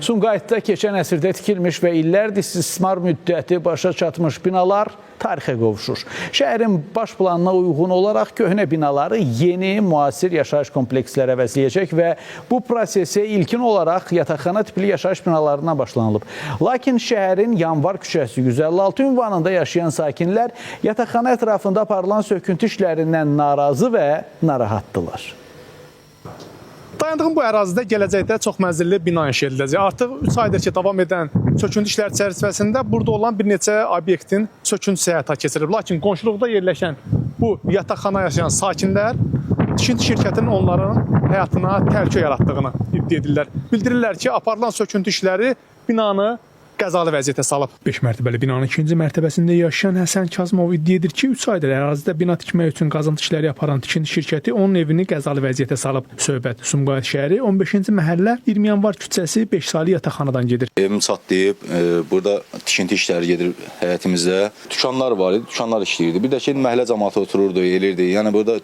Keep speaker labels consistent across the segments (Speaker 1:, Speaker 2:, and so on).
Speaker 1: Sumqayıtda keçən əsrdə tikilmiş və illərdir istismar müddəti başa çatmış binalar tarixə qovuşur. Şəhərin baş planına uyğun olaraq köhnə binaları yeni müasir yaşayış kompleksləri əvəzləyəcək və bu prosesə ilkin olaraq yataqxana tipli yaşayış binalarından başlanılıb. Lakin şəhərin Yanvar küçəsi 156 ünvanında yaşayan sakinlər yataqxana ətrafında aparılan söküntü işlərindən narazı və narahatdırlar.
Speaker 2: Dayandığım bu ərazidə gələcəkdə çox mənzilli bina inşa ediləcək. Artıq 3 aydır ki, davam edən söküntü işləri çərçivəsində burada olan bir neçə obyektin söküntüsü həyata keçirilib. Lakin qonşuluqda yerləşən bu yataqxana yaşayan sakinlər tikinti şirkətinin onların həyatına təhlükə yaratdığını iddia edirlər. Bildirirlər ki, aparılan söküntü işləri binanı qəzalı vəziyyətə salıb. 5 mərtəbəli binanın ikinci mərtəbəsində yaşayan Həsən Kazımov iddia edir ki, 3 aydır ərazidə bina tikmək üçün qazıntı işləri aparan tikinti şirkəti onun evini qəzalı vəziyyətə salıb. Söhbət Sumqayıt şəhəri 15-ci məhəllə 20 Yanvar küçəsi 5 saylı yataqxanadan gedir.
Speaker 3: Evim çatlayıb, burada tikinti işləri gedir həyətimizdə. Dükanlar var idi, dükanlar işləyirdi. Bir də ki, məhəllə cəmaatı otururdu, elirdi. Yəni burada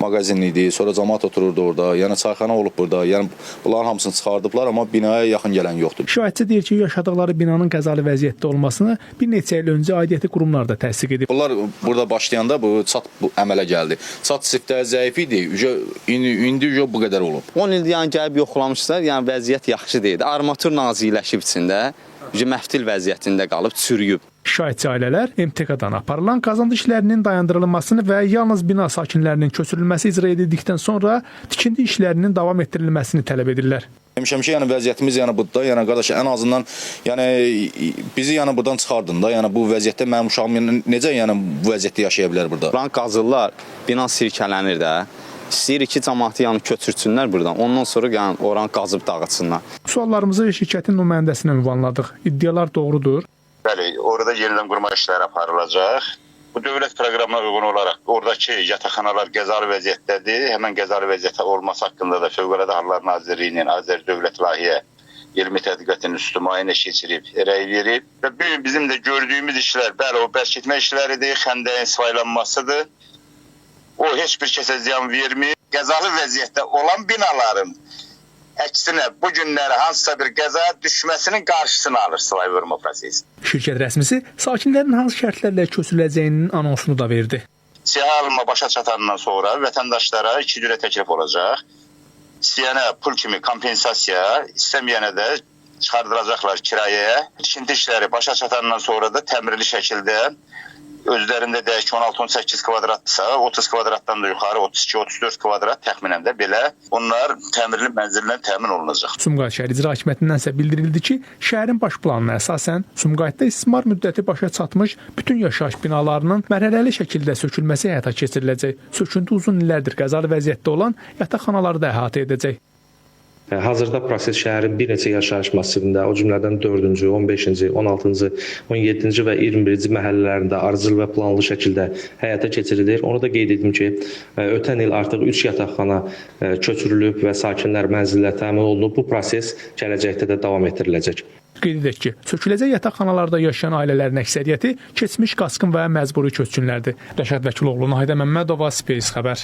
Speaker 3: mağazin idi, sonra cəmaat otururdu orada. Yəni çayxana olub burada. Yəni bunların hamısını çıxardıblar, amma binaya yaxın gələn yoxdur.
Speaker 2: Şikayətçi deyir ki, yaşadıkları binanın qəzalı vəziyyətdə olmasını bir neçə il öncə aidiyyəti qurumlar da təsdiq edib.
Speaker 3: Bunlar burada başlayanda bu çat bu əmələ gəldi. Çat siftə zəif idi. Ücə indi ücə bu qədər olub.
Speaker 4: 10 ildir yəni gəlib yoxlamışlar, yəni vəziyyət yaxşı deyildi. Armatur naziləşib içində, məftil vəziyyətində qalıb, çürüyüb.
Speaker 2: Şikayətçi ailələr MTK-dan aparılan qazıntı işlərinin dayandırılmasını və yalnız bina sakinlərinin köçürülməsi icra edildikdən sonra tikinti işlərinin davam etdirilməsini tələb edirlər.
Speaker 3: Demişəm ki, yəni vəziyyətimiz yəni budur da, yəni qardaş ən azından yəni bizi yəni burdan çıxardın da. Yəni bu vəziyyətdə mənim uşağım yəni, necə yəni bu vəziyyətdə yaşaya bilər burada?
Speaker 4: Buranı qazırlar, bina sirkələnir də. İstəyirik ki, cəmaatı yəni köçürsünlər burdan. Ondan sonra yəni oranı qazıb dağıtsınlar.
Speaker 2: Suallarımızı şirkətin nümayəndəsinə ünvanladıq. İddialar doğrudur.
Speaker 5: Bəli, orada yenidən qurma işləri aparılacaq. Bu dövlət proqramına uyğun olaraq oradakı yataqxanalar qəzalı vəziyyətdədir. Həmən qəzalı vəziyyətdə olması haqqında da Fövqəladə Hallar Nazirliyinin Azər Dövlət Layihə Elmi Tədqiqat İnstitutu müayinə keçirib, rəy verib və bu gün bizim də gördüyümüz işlər, bəli, o bərkitmə işləridir, xəndəyin sıvaylanmasıdır. O heç bir kəsə ziyan vermir. Qəzalı vəziyyətdə olan binaların əksinə bu günləri hansısa bir qəza düşməsinin qarşısını alır sıvay vurma prosesi.
Speaker 2: Şirkət rəsmisi sakinlərin hansı şərtlərlə köçürüləcəyinin anonsunu da verdi.
Speaker 5: Siyahı alınma başa çatandan sonra vətəndaşlara iki cürə təklif olacaq. İstəyənə pul kimi kompensasiya, istəməyənə də çıxardılacaqlar kirayəyə. Tikinti işləri başa çatandan sonra da təmirli şəkildə özlərində deyək ki 16-18 kvadratdırsa, 30 kvadratdan da yuxarı 32-34 kvadrat təxminən də belə onlar təmirli mənzillə təmin olunacaq.
Speaker 2: Sumqayıt şəhər İcra Hakimiyyətindən isə bildirildi ki, şəhərin baş planına əsasən Sumqayıtda istismar müddəti başa çatmış bütün yaşayış binalarının mərhələli şəkildə sökülməsi həyata keçiriləcək. Söküntü uzun illərdir qəzalı vəziyyətdə olan yataqxanaları da əhatə edəcək.
Speaker 6: Hazırda proses şəhərin bir neçə yaşayış massivində, o cümlədən 4-cü, 15-ci, 16-cı, 17-ci və 21-ci məhəllələrində ardıcıl və planlı şəkildə həyata keçirilir. Onu da qeyd edim ki, ötən il artıq 3 yataqxana köçürülüb və sakinlər mənzillə təmin olunub. Bu proses gələcəkdə də davam etdiriləcək.
Speaker 2: Qeyd edək ki, söküləcək yataqxanalarda yaşayan ailələrin əksəriyyəti keçmiş qaçqın və məcburi köçkünlərdir. Rəşad Vəkiloğlu, Nahidə Məmmədova, Space xəbər.